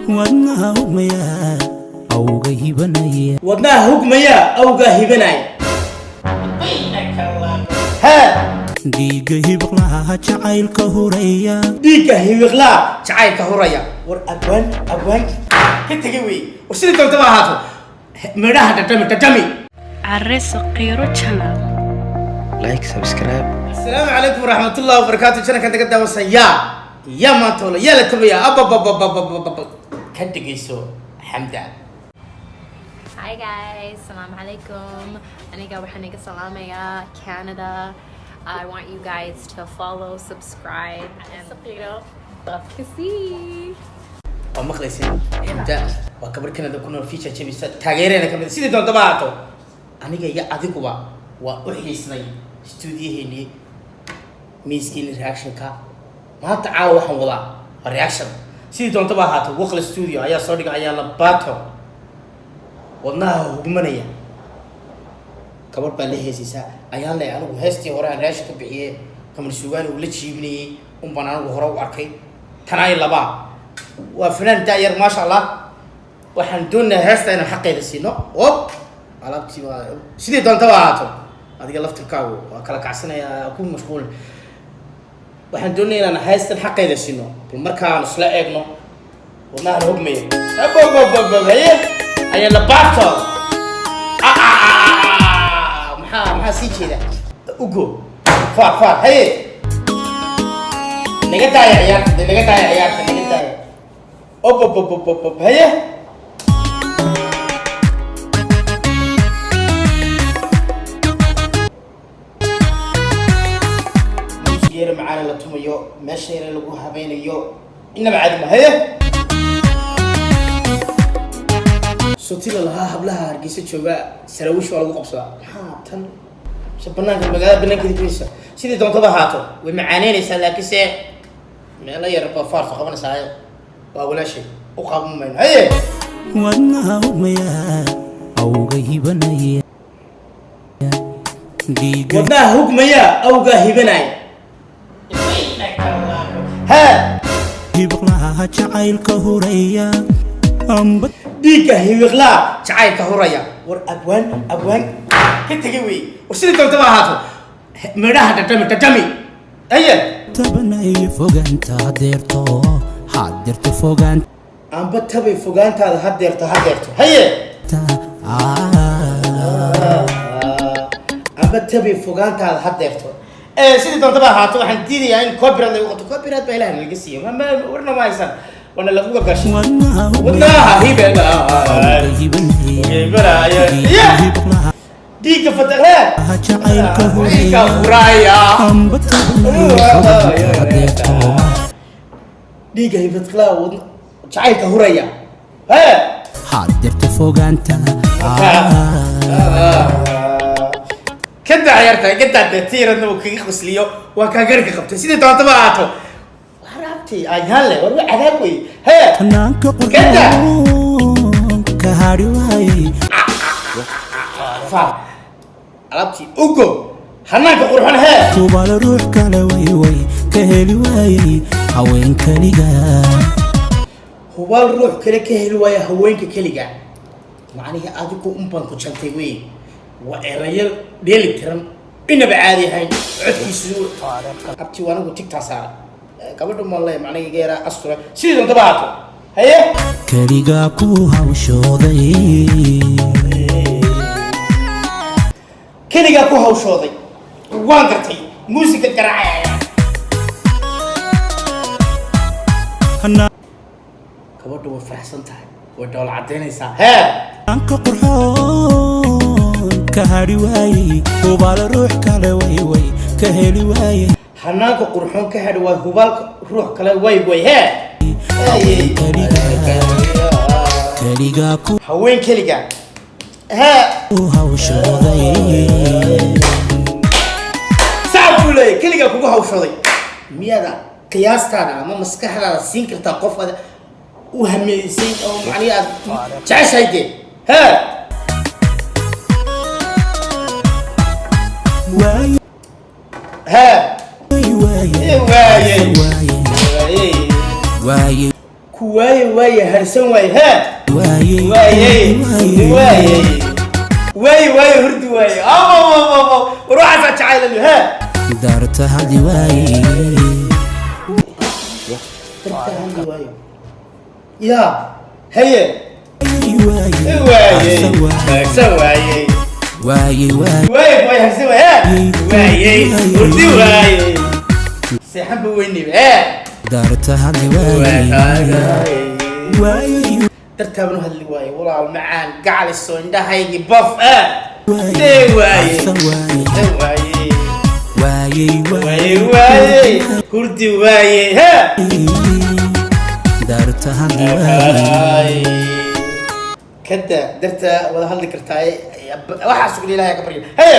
Wadnaha hugmaya awga hibanaya. Wadnaha hugmaya awgaa hibanaya. Hee. Dhiigga hibiqlaha jacaylka huraya. Dhiigga hibiqlaa jacaylka huraya. War abwaan, abwaan ka tegay wey. War sidii doontaba ahaato, midhaha dhadhami, dhadhami. Cariso Qiiro Channel. Like, subscribe. Asalaamu calaykum waraxmatullahi wabarakaatu. Jananka daga daawasan yaa yaa maantoola yaa la tabaya abababababababa ka dhegeyso Xamda. Hi guys, Assalamu alaikum. Aniga waxaan iga salaamayaa Canada. I want you guys to follow, subscribe, and Qiiro Bafkasi. Waa maqlaysin, Xamda waa gabar Canada ku nool, feature jebisa, taageerena kamid. Sidii doontaba ahaato, aniga iyo adiguba waa u xiisnay stuudiyaheenii, miiskiini reactionka. Maanta caawa waxaan wadaa waa reaction. Sidii doontaba ahaato, Waqla Studio ayaa soo dhigay, ayaa la baato. Wadnaha hugmanaya gabadh baa la heesaysaa ayaan leh. Anigu heestii hore aan reaction ka bixiyey, Kamar Suugaani uu la jiibinayey un baan anigu hore u arkay. Tanaayo labaa waa fanaan da-yar, maasha Allah. Waxaan doonayaa heesta inaan xaqeeda siino. Op, alaabtii waa sidii doontaba ahaato. Adiga laftirkaagu waa kala kacsanaya, ku mashquul. Waxaan doonaya inaan heestan xaqeeda siino. Bal markaan isla eegno wadnahan hogmaya. Haye, ayaa la baato. Maxaa sii jeeda? Ugo faar faar. Haye, naga daaya ciyaarta de, naga daaya ciyaarta, naga daaya. Op op op op op op. Haye. Muusig yara macaana la tumayo, meesha yara lagu habeynayo, inaba caadi ma. Haye, sotila lahaa hablaha Hargeysa jooga saraawiish waa lagu qabsadaa. Maxaa tan mise banaanka magaalada banaankeeda kuysa? Sidii doontaba ahaato, way macaaneynaysaa, laakiinse meelo yar baa faarta qabanaysaa. Waa walaashay, u qaban mayno. Haye. Wadnaha hugmaya awga hibanaya, dhiigga Wadnaha hugmaya awgaa hibanaya. Hee. Hibiqlaha jacaylka huraya amba Dhiigga hibiqlaa jacaylka huraya. War abwaan, abwaan ka tegay wey. War sidii doontaba ahaato, midhaha dhadhami, dhadhami. Haye. Tabanayo fogaanta hadeerto, hadeerto fogaanta. Amba tabay fogaantaada hadeerto, hadeerto. Haye. Amba tabay fogaantaada hadeerto. Sidii doontaba ahaato, waxaan diidayaa in copyright lagu qabto. Copyright baa Ilaah naga siiyo. Warna ma haysan, waana lagu gagashay. Wadnaha Wadnaha hibanaya. hibanaya. Yeah. Hibiqlaha Dhiigga fataqee jacaylka dhiigga huraya huraya. Amba tabanayo fogaanta hadeerto. Dhiigga hibadqlaa jacaylka huraya. Hee. Hadeerto fogaanta. Kada ciyaarta gadaa dee tiiradna uu kaga qosliyo, waa kaa garka qabtay. Sidii doontaba ahaato, waraabtii ayaan leh. War waa cadaab wey. Hee. Hanaanka Gada. qurxoon ka hadhi waayey. Faar alaabtii ugo hanaanka qurxon. Hee. Hubaal ruux kale way ka heli waayey haween keliga. Hubaal ruux kale ka heli waaya haweenka keliga. Macnihii adigu un baan ku jantay wey. Waa erayo dheeli tiran, inaba caadi ahayn. Codkiisu abti waa anigu tigtaa saaray gabadha malle, macnihi iga yaraa astura. Sidii doontaba haato. Haye. Keligaa ku hawshooday. Keligaa ku hawshooday, waan gartay. Muusiga garaacaya. Gabadhu way faraxsan tahay, way dhool cadaynaysaa. Hee. Hanaanka qurxoon ka hadhi waayey, hubaal ruux kale way ka heli waayey. Hanaanka qurxoon ka hadhi waay, hubaalka ruux kale way. Hee. Haween keliga, keligaa ku Haween keliga. Hee. hawshooday. Sacab buu leeyahay. Keligaa kugu hawshooday. Miyaada qiyaastaada ama maskaxdaada siin kartaa qof aad u hameysay oo macnihi aad jeceshahay dee? Hee. Waayey. Hee. Waayey. Waayey. Waayey. Waayey. Waayey. Ku Waaye waaye, harsan waaye, hee. Waayey. Waayey waayey, waaye waaye, hurdi waaye. Abo abo abo, war waxaasaa jacayl, hee. Daarta hadli waayey. Darta hadli waayo ya, haye. Waayey. Waayey. Harsan waayey. Harsan waayey. Waayey waayey. Waaye waaye, harsan waaye, hee, waayey, hurdi waayey, seexan ba weynib, hee. Daarta hadli waayey. Waayey. Dartaaban u hadli waaye, walaal macaan, gacaliso indhahaygii baf, eh, dee waaye. Harsan waayey. Dee waaye. Waayey. Waaye waaye, hurdi waaye, hee. Daarta hadli waayey. Kada darta wada hadli kartaa, waxaa sugna Ilahay ka barya. Haye,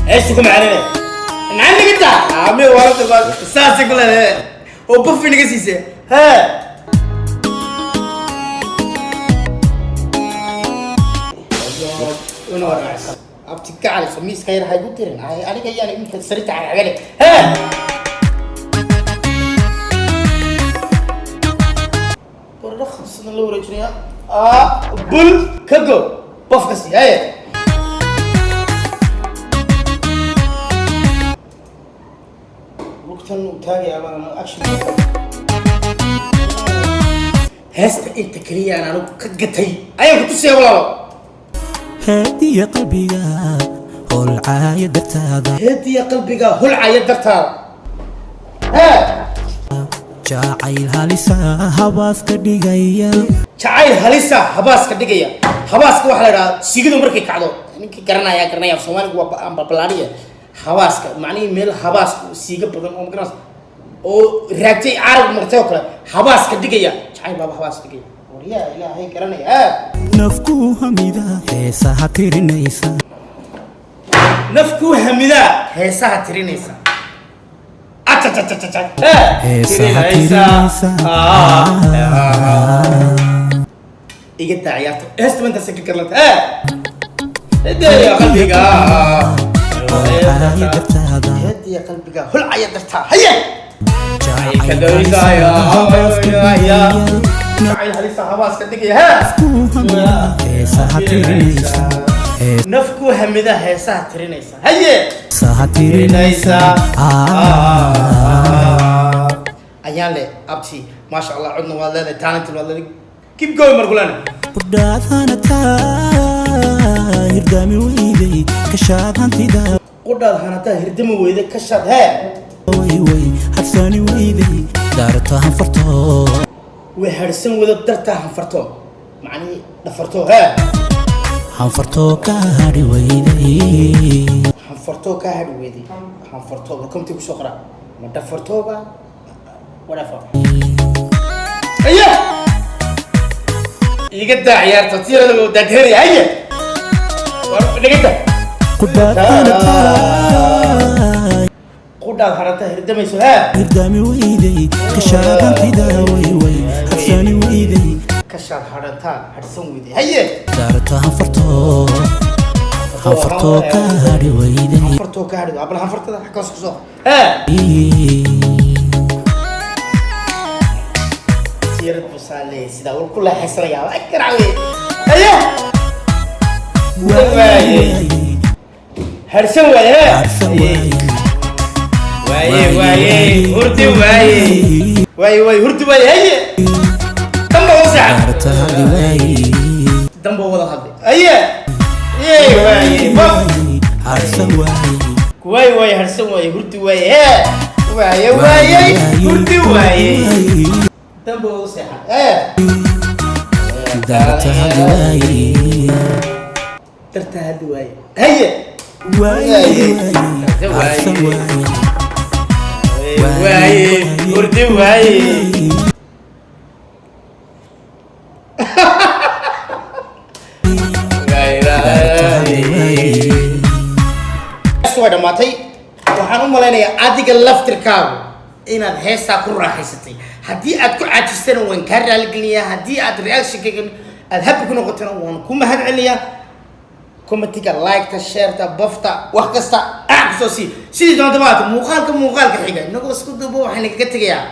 heestu ku macaanine macaan dhigata ami warata saasay ku leedahay oo bufi naga siisay, hee. Una waraacsan abti gacaliso, miiska yar ha igu dirin aniga yaan iminka sarita cagagale, hee. Baradho khamsada la wareejinaya, bul ka go, bofka sii, haye. Lugtan uu taagaya baan action. Heesta inta keliya aan anigu ka gatay ayaan ku tusaya, walaalo. Heediya qalbiga holcaaya dartaada. Heediya qalbiga holcaya dartaada, hee. Jacayl halisa habaaska dhigaya. Jacayl halisa habaaska dhigaya. Habaaska waxaa la idhahaa sigidu markay kacdo. Ninkii garanaya garanaya, af Soomaaligu waa ambabalaaniya. Habaaska macnihii meel habaas siiga badan oo magaranaysa oo raagtay, carab martay oo kale, habaaska dhigaya. Jacayl baaba habaas dhigaya, waryaa Ilaahay garanaya, hee. Nafku hamida heesaha tirinaysa. Nafkuu hamidaa heesaha tirinaysa. Achachachachacha, hee. Heesaha tirinaysa. Iga daa ciyaarta, heesta intaas ka garlata, hee. Heediya qalbiga holcaaya dartaada. Heediya qalbiga holcaya dartaa, haye. Jacayl halisa habaaska dhigaya. Jacayl halisa habaaska dhigaya, hee. Nafku hamida heesaha tirinaysa. Nafkuu hamida heesaha tirinaysa, haye. Heesaha tirinaysa. Ayaan le abti, maasha Allah, codna waad leedahay, talent waad leedahay, keep going markulana. Qudhaadhana taa hirdaami weyday kashaad hantida. Qudhaad hanataa hirdama weyda kashaad, hee. Way way, hadsani weyday daarta hanfarto. Way harsan wada dartaa hanfarto, macnihii dhafarto, hee. Hanfarto ka hadhi weyday. Hanfartoo kaa hadhi weyday. Hanfartoo ba komti kusoo qora, ma dhafartooba, whatever. Haye, iga daa ciyaarta tirada daadheeraya, haye, war dhigata. Qudhaadhana taa Qudhaad haranta hirdamayso, hee. Hirdaami weyday kashaad hantida, way way, hadsani weyday. Kashaad hadhantaa hadhsan weyday, haye. Daarta hanfarto, hanfarto ka hadhi weyday. Hanfartoo ka hadhi, abal hanfartada xaggaas kusoo, hee. Siyarad busaale sidaa wal ku leexaysanayaa ay garacwe, haye. Waayey. Harsan waaye, hee. Harsan waayey. Waaye waaye, hurdi waaye, waaye waaye, hurdi waaye, haye. Damba u seexan. Daarta hadhi waayey. Damba wada hadlay, haye, yey, waaye baf. Harsan waayey. Waaye waaye, harsan waaye, hurdi waaye, hee, waaye waaye, hurdi waaye, damba u seexan, hee. Daarta hadhi waayey. Darta hadli waaye, haye. Waayey, harsan waayey. Waaye, hurdi waaye. Daarta hadhi waayey. Heestu way dhammaatay. Waxaan u malaynayaa adiga laftirkaagu inaad heestaa ku raaxaysatay. Haddii aad ku caajistana waan kaa raaligeliyaa, haddii aad reactionkayga aad happy ku noqotana waan ku mahad celinayaa. Commentiga, liketa, shareta, bafta, wax kasta kusoo sii sidii doonta maata. Muuqaalka xiga inagoo isku duubo waxaan kaga tegayaa.